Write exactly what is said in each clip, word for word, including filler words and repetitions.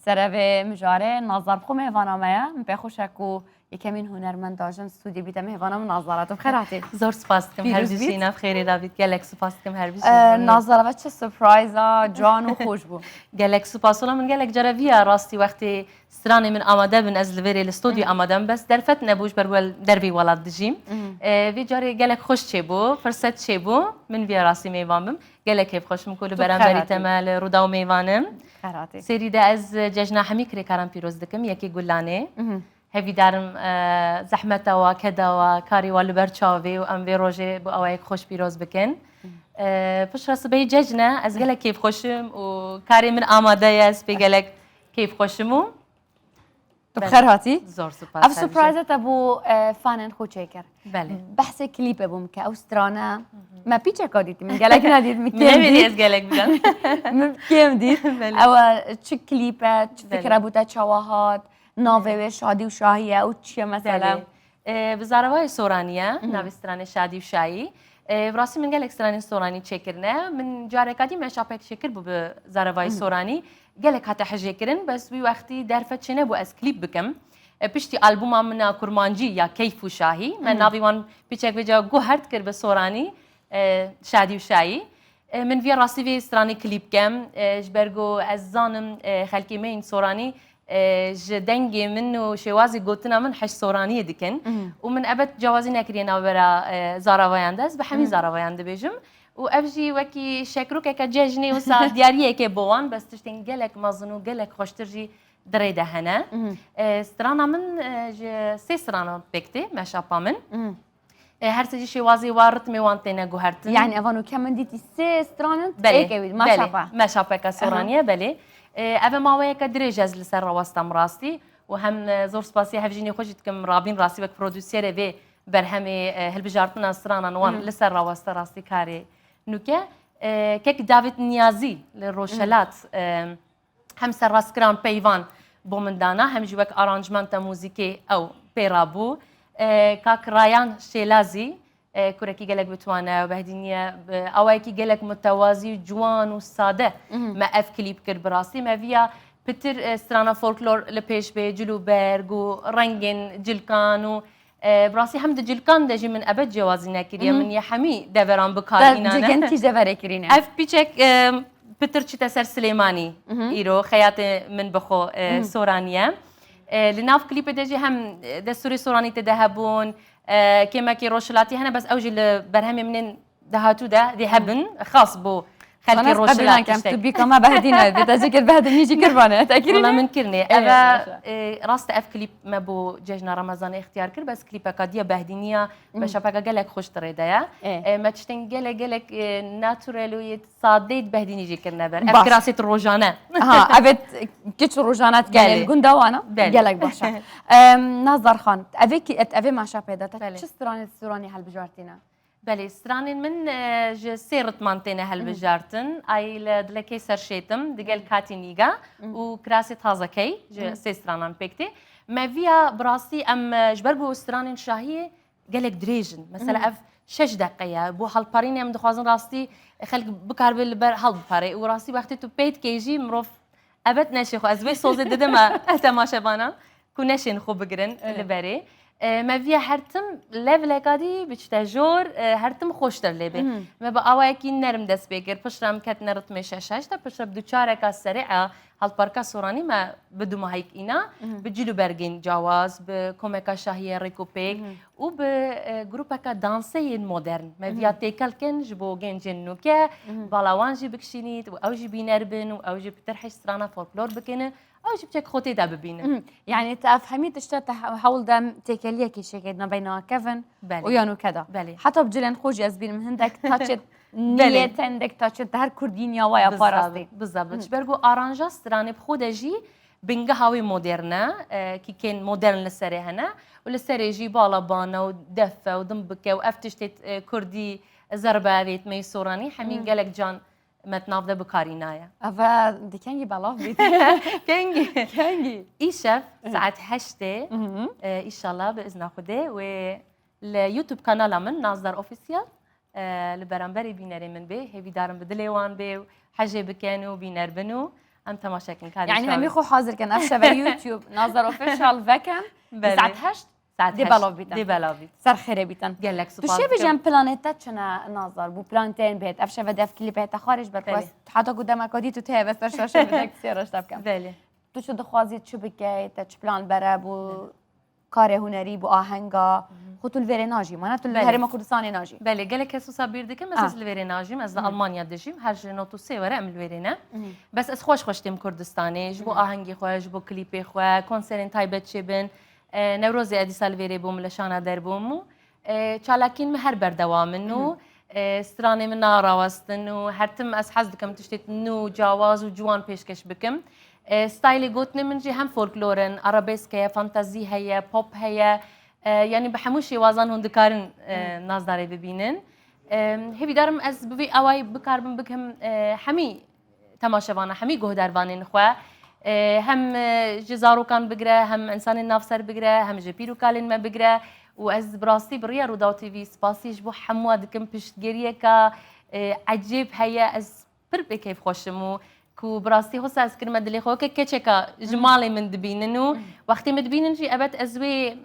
Serevê mijarê Nazdar bi xwe mêvana me ye. Min pê xweş e ku yekemîn hunermenda jin stûdyo bîte mêvana min. Nazdara, tu bi xêr hatî. Zor spas dikim, her Pîroz bît. Bijî, nav xêrê de bît. Gelek spas dikim, her bijî. Ee, Nazdara ve çi surprise-a can û xweş bû. Gelek spas. Wela min gelek cara viya rastî wextê stranê min amade bin, ez li vêrê li stûdyo amade bin, bes derfet nebû, ji ber wel-, dervê welat dijîm. Ee, vê carê gelek xweş çêbû, firset çêbû, min viya rastî mêvan bim. Gelek kêfxweş im ku li beramberî te me li Rûdaw mêvan im. Xêr hatî. Serî de ez cejna hemî kirêkaran pîroz dikim, yekê Gulanê. Hevîdarim, e, zehmeta wa, keda wa, karê wa li ber çavê û em vê rojê bi awayek xweş pîroz bikin. E, piştre sibehê cejn e, ez gelek kêfxweş im û karê min amade ye, ez pê gelek kêfxweş im û Tu bi xêr hatî. Zor spas. Ev surprise te bo, e, fanên xwe çêkir. Belê. Behsê klîpê bûm ke ew strane me pîçeka dît, min gelek nedît, min kêm dît. Min ez gelek bidan. Min kêm dît. Belê. Ew çi klîp e, çi fikre bû te, çawa hat, navê wê Şadî û Şahî ye û çi ye mesela? Belê. E, bi zaravayê Soranî ye, navê stranê Şadî û Şahî. E, bi rastî min gelek stranên Soranî çêkirine. Min careka dî meşapek çêkir bû bi zaravayê Soranî. Gelek hate hejêkirin, bes wî wextî derfet çênebû ez klîp bikim. E, piştî albûma min a kurmancî ya Keyf û Şahî, me navê wan pîçek vêca guhert kir bi Soranî, e, Şadî û Şahî. E, min viya rastî vê stranê klîp kem, e, ji ber ku ez zanim, e, xelkê me yên Soranî, e, ji dengê min û şêwazê gotina min hej Soraniyê dikin. Û min ebet cewazî nekiriye navbera, e, zaravayan de, ez bi hemî zaravayan dibêjim. Û ev jî wekî şekrokeke cejnê wisa diyariyeke bo wan, bes tiştên gelek mezin û gelek xweştir jî di rê de hene. E, strana min, e, ji sê stranan pêk tê, meşapa min. E, her sê jî şêwazê wan, ritmê wan têne guhertin. Yani evan û ke min dîtî sê stranin Belê, pêk ewî, belê. Meşapa. Meşapeke Soranî ye, belê. E, ev e maweyeke dirêj ez li ser rawesta min rastî. Û hem, e, zor spasiya hevjînê xwe jî dikim Rabîn rastî wek prodûserê vê berhemê, e, hilbijartina stranan wan li ser raweste rastî karê nûke. E, kek David Niyazî li Rojhelat, e, hem serrastkiran peyvan bo min dana, hem jî wek aranjmenta muzîkê ew pê rabû. E, kak Rayan Şêlazî, e, kurekî gelek bitwane û behdînî ye, bi awayekî gelek mutewazî û ciwan û sade me ev klîp kir bi rastî. Me viya pitir, e, strana folklor li pêş bê, cil û berg û rengên cilkan û, e, bi rastî hem di cilkan de jî min ebet cewazî nekiriye. Min yê hemî deveran bi kar Te înane. Cilkên kîj deverê kirîne? Ev pîçek, e, pitir çîte ser Silêmanî îro, xeyatê min bi xwe, e, Soranî ye. E, li nav klîpê de jî hem, e, destûrê Soranî tê de hebûn, e, kêmekê rojhilatî hene, bes ew jî li berhemê min ên dahatû de dê hebin, xas bo xelkê Rojhilat tiştek. Tu bîka me behdîne, dê te jî kir behdînî jî kir vane, te kirîne? Wela min kirine. Ê, Ev e, baş e. E, rast e, ev klîp me bo cejna Remezanê ixtiyar kir, bes klîpeka diye behdînî ya, meşapeka gelek xweş di rê de ye. Ê. E, me tiştên gelek, gelek, e, natural û yê sadeyê di behdînî jî kirine ber. Ev Baş. Kirasê tu rojane. Ha, evet, kiç rojane dikenê Belê. Li gunda wana. Belê. Gelek baş e. Em, Nazdar Xan, evê ki, et, evê meşapê de te Belê. Çi stranê, stranê helbijartîne? Belê, stranên min, e, ji sê ritman têne helbijartin. Ay li dilekê serşêtim, digel Katî Nîga û Kirasê Tazekey ji sê stranan pêk tê. Me viya bi rastî em, e, ji ber ku stranên şahiyê gelek dirêj in. Mesela ev şeş deqe ye. Bo helparînê em dixwazin rastî xelk bikaribe li ber hel bipare. Û rastî wextê tu pê dikê jî mirov ebet neşê xwe. Ez wê sozê didime temaşevana ku neşên xwe bigirin Öyle. Li berê. E, me viya her tim leveleka dî biçte jor, e, her tim xweştir lê bê. Me bi awayekî nerm dest pê kir. Piştre em ketine ritmê şeş heşt de, piştre bi du çareka serê a Halparka Soranî me bi dumahîk îna, bi cil û bergên cawaz, bi komeka şahiyê rêk û pêk û bi, e, grûpeka dansê yên modern. Me viya têkel kin ji bo gencên nûke, bala wan jî bikişînît û ew jî bîner bin û ew jî pitir hej strana folklor bikinin, ew jî biçek xwe tê de bibînin. Yani te ev hemî tişta te he-, hewl de têkeliyekî çêkirine beyna kevin Belê. Û ya nûke de. Belê. Heta bi cilên xwe jî ez bînim hindek taçê Belê. Niyetendek taçin te her kurdî niya waya Bizabit, parastî. Bizabit. Hı. Ji ber ku aranja stranê bi xwe de jî bingeha wê modern e, e, kîkên modern li serê hene û li serê jî bala bane û defe û dimbike û ev tiştê, e, kurdî zerbe evêt mey soranî hemî Hı. Gelek can me di nav de bikarînaye. Eve di kengî belav bît? Kengî? Kengî? Îşev Hı. Saet heştê, Hı hı. E, îşallah bi izna Xwedê wê li YouTube kanala min Nazdar Official e, li beramberê bînerê min bê, hêvîdarim bi dilê wan bê û hejê bikin û bîner bin û Em temaşe kin. Yani hemî xwe hazir kin. Ev şeve YouTube Nazdar Official vekin. Belê. Saet heşt. Saet dê belav bîtin. Dê belav bît. Ser xêrê bîtin. Gelek spas dikim. Tu şê bêjî em planê te çi ne Nazdar? Bû plan tên bêt. Ev şeve dev klîpê te xarê ji ber ku ez heta ku demeka dî tu tê heve ser şaşe bi tek sê reşte bikim. Belê. Tu çi dixwazî çi bikey? Te çi plan bere bû karê hunerî, bû ahenga? Xwe tu li vêrê najî. Mana tu li Herêma Kurdistanê najî. Belê, gelek kes wisa bîr dikim. Ez, ez li vêrê najîm. Ez li Almanya dijîm. Her ji not û sê were em li wêrê ne. Bes ez xweş xweş têm Kurdistanê. Ji bo ahengê xwe, ji bo klîpê xwe, konserên taybet çêbin. E, Newrozê ez dîsa li vêrê bûm, li Şana derbûm û, e, çalakiyên min her berdewam in û, e, stranê min narawestin û her tim ez hez dikim tiştê nû, cawaz û ciwan pêşkeş bikim. E, staylê gotinê min jî hem folklor in, arabesk heye, fantazî heye, pop heye. E, yanî bi hemû şêwazan hûn dikarin, e, Nazdarê bibînin. E, hêvîdar im ez bi vî awayî bikaribim bikim, e, hemî temaşevana, hemî guhdarvanên xwe, e, hem, e, ji zarokan bigire, hem insanên navser bigire, hem ji pîr û kalên me bigire. Û ez bi rastî bi riya Rûdaw T V spasî ji bo hemûa dikim, piştgiriyeka, e, ecêb heye. Ez pir pê keyfxweş im û ku bi rastî wisa ez kirime dilê xwe, weke keçeka ji malê min dibînin û wextê min dibînin jî, ebet ez wê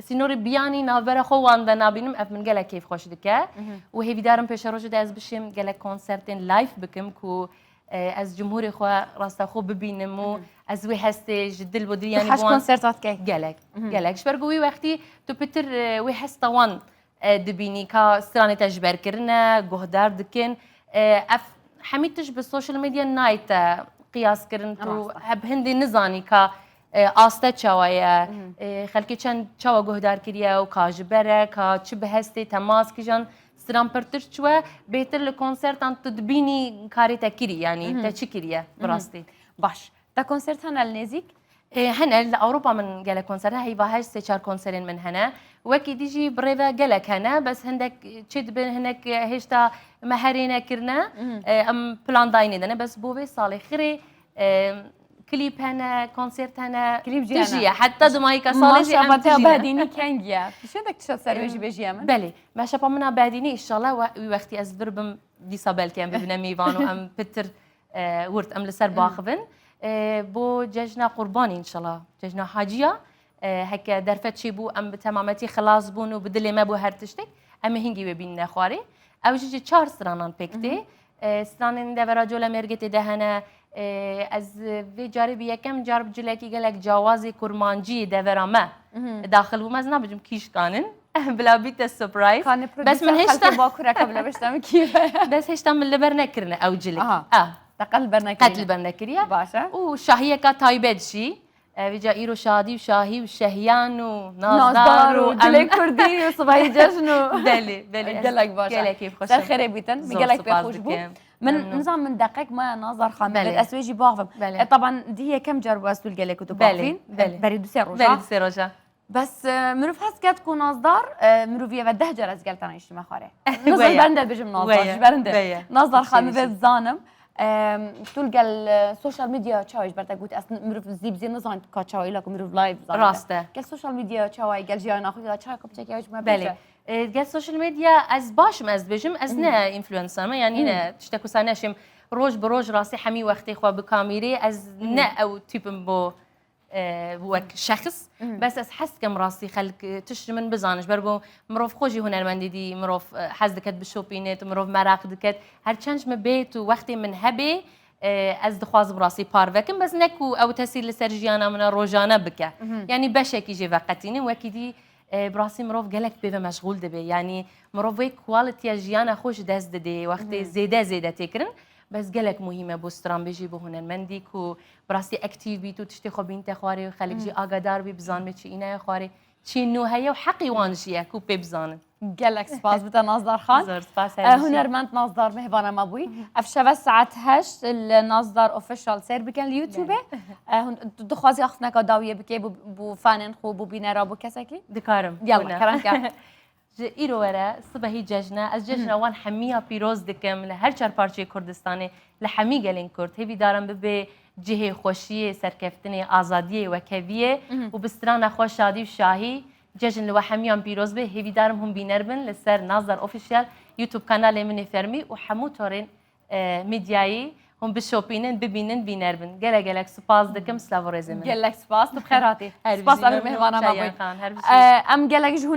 sînorê biyanî navbera xwe wan de nabînim, ev min gelek keyfxweş dike. Û hêvîdar im pêşerojê de ez bişêm gelek konsertên live bikim ku, e, ez cumhurê xwe rastaxo bibînim û ez wê hestê ji dil bo dil, yanî hej konserta dikey. Gelek, gelek. Ji ber ku wî wextî tu pitir, e, wê hesta wan, e, dibînî ka stranê te ji ber kirine, guhdar dikin. E, ev hemî tişt bi social media nayê te qiyas kirin, tu heb hindê nizanî ka, e, aste çawa ye, e, xelkê çend çawa guhdar kiriye û ka ji ber e, ka çi bi hestê temas kijan stran pirtir çûye, bêhtir li konsertan tu dibînî karê te kirî, yanî te çi kiriye bi rastî. Baş. Te konsert hene li nêzîk? E, hene, li Ewropa min gelek konsert hene, heyva heşt sê çar konserên min hene. Wekî dî jî bi rê ve gelek hene, bes hindek çê dibin, hinek hêşta me herê nekirine. E, em plan dayînê de ne, bes bo vê salê xirê, e, klîp hene, konsert hene, Klîp jî tu jî hene. Ye. Heta di mayîka salê jî em Maşa tijî ne. Bedînî kengî ye. Pişendek tişa ser wê jî bêjî ye min. Belê. Meşepa min a Bedînî, înşallah we-, wî wextî ez vir bim, dîsa belkî em bibine mêvan û em pitir, e, wirt em li ser baxivin. E, bo cejna Qurbanê înşallah, cejna Haciya, e, heke derfet çêbû, em bi temametî xilas bûn û bi dilê me bû her tiştek, em ê hingî wê bînine xwarê. Ew jî ji çar stranan pêk tê. E, stranên devera Colemêrgê tê de hene. E, ez vê carê bi yekem car bi cilekî gelek cawazê kurmancî devera me daxil bûm. Ez nabêjim kî ji kan in. Bila bîte surprise. Bes min hêşta Bakureke bila bêjte min kî. Bes hêşta min li ber nekirine ew cilik. Aha. Ah. Te qet li ber nekiriye? Qet li ber nekiriye. Baş e. Û şahiyeka taybet jî. E, vêca îro şadî û şahî û şehiyan û nazdar Nazdar û û em cilê kurdî û sibahî cejn û Belê, belê. Gelek baş e. Gelek keyfxweş e. Ser xêrê bîtin. Min gelek pê xweş bû. Zor spas dikim. Min, Memnun. Nizam min deqek maya Nazar Xan Belê. Bêt, ez wê jî baxvim. Belê. E, taban dî yekem car bû ez tu li gelek tu Belê, baxvîn. Belê. Berî du sê roja. Berî du sê roja. Bes, e, mirov hez ket ku Nazdar, e, miroviye ve deh car ez gel tena îştime xwarê. Nizam Weye. Ben de bijim Nazdar, Weye. Ji berinde. Weye. Nazdar Xan Weye. Vê dizanim. Em, tu li gel, e, social media çawa ji ber te got, ez mirov zî bi zî nizan ka çawa îla ku mirov live zanî. Rast e. Gel social media çawa, gel jiyana xwe ya çawa ku biçek ya ji me Belê. Bêje. E, gel social media ez baş im, ez dibêjim, ez ne influencer me, yanî ne tiştek wisa neşêm roj bi roj rastî hemî wextê xwe bi kamîrê, ez ne ew tîp im bo, e, wek şexs. Bes ez hez dikim rastî xelk, e, tişt ji min bizanin, ji ber ku mirov xwe jî hunermendî dî, mirov, e, hez diket bişopînêt, mirov meraq diket. Her çend ji min bêt û wextê min hebê, e, ez dixwazim rastî parve kim, bes ne ku ew tesîr li ser jiyana min a rojane bike. Yanî beşekî jê veqetînim, wekî dî, e, bi rastî mirov gelek pê ve meşxûl dibe. Yanî mirov wê quality ya jiyana xwe ji dest didê, wextê zêde zêde tê kirin. Bes gelek muhîm e bo stranbêjî, bo hunermendî ku bi rastî aktîv bît û tiştê xwe bînte xwarê û xelk jî agadar bî, bizanibê çi îne ye xwarê, çi nû heye û heqî wan jî ye ku pê bizanin. Gelek spas bi te Nazdar Xan. Zor spas, E, her şey. Hunermend Nazdar mêvana me bûyî. Ev şeve saet heşt li Nazdar Official seyr bikin li YouTube. Belê. E, hûn, tu dixwazî axiftineka dawiyê bikê bo, bo fanên xwe, bo bînera, bo kesekî? Dikarim. Yalla, Hûne. Kerem ke. Ji îro were, sibehî cejne, ez cejna wan hemiya pîroz dikim li her çar parçeyê Kurdistanê, li hemî gelên Kurd. Hêvîdarim bibe cihê xweşiyê, serkeftinê, azadiyê, wekheviyê û bi strana xwe şadî û şahî Cejn li we hemiyan pîroz be. Hêvîdarim hûn bîner bin li ser Nazdar Official YouTube kanalê min ê fermî û hemû torên, e, medyayî Hûn bişopînin, bibînin, bîner bin. Gelek gelek spas dikim, silav û rêzê min. Gelek spas, tu bi xêr hatî. Her Spas bijî em ê memnûn, mêvana me Çayan bûyî. Xan, her bijî. Ee, Em gelek ji